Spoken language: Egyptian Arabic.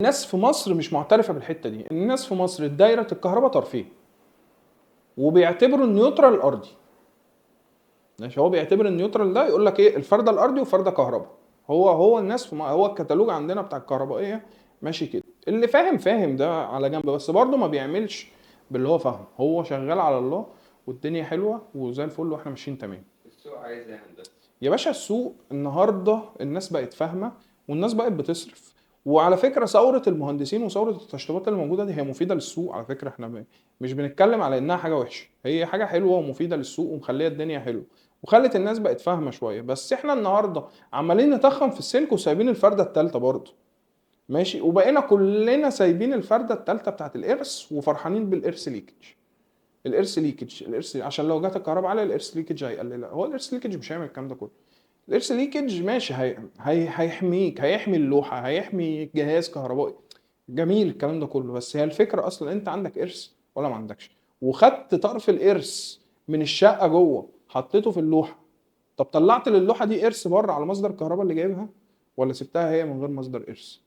الناس في مصر مش معترفة بالحتة دي. الناس في مصر دايرة الكهرباء ترفيه، وبيعتبروا ال neutral الارضي. ماشي، هو بيعتبر ال neutral ده، يقول لك ايه؟ الفرده الارضي وفرده كهرباء. هو هو الناس في هو الكتالوج عندنا بتاع الكهربائية ماشي كده. اللي فاهم فاهم، ده على جنب، بس برضه ما بيعملش باللي هو فاهمه. هو شغال على الله والدنيا حلوة وزي الفل واحنا ماشيين تمام. السوق عايز ايه يا هندسة؟ يا باشا، السوق النهارده الناس بقت فاهمه والناس بقت بتصرف. وعلى فكرة ثورة المهندسين وثوره التشطيبات اللي موجودة دي هي مفيدة للسوق على فكره. احنا مش بنتكلم على انها حاجة وحشه، هي حاجة حلوة ومفيدة للسوق ومخليه الدنيا حلوة وخلت الناس بقت فاهمه شويه. بس احنا النهارده عمالين نتخن في السلك وسايبين الفرده الثالثة برضه، ماشي؟ وبقينا كلنا سايبين الفرده الثالثة بتاعت ال earth وفرحانين بال earth leakage، ال earth leakage، ال earth، عشان لو جت الكهرباء عالية ال earth leakage هيقللها. هو ال earth leakage مش هيعمل الكلام ده كله. ال earth leakage ماشي، هي هيحميك، هيحمي اللوحه، هيحمي جهاز كهربائي، جميل الكلام ده كله. بس هي الفكرة اصلا انت عندك earth ولا ما عندكش؟ وخدت طرف ال earth من الشقة جوه حطيته في اللوحه، طب طلعت للوحه دي earth بره على مصدر الكهرباء اللي جايبها، ولا سبتها هي من غير مصدر earth؟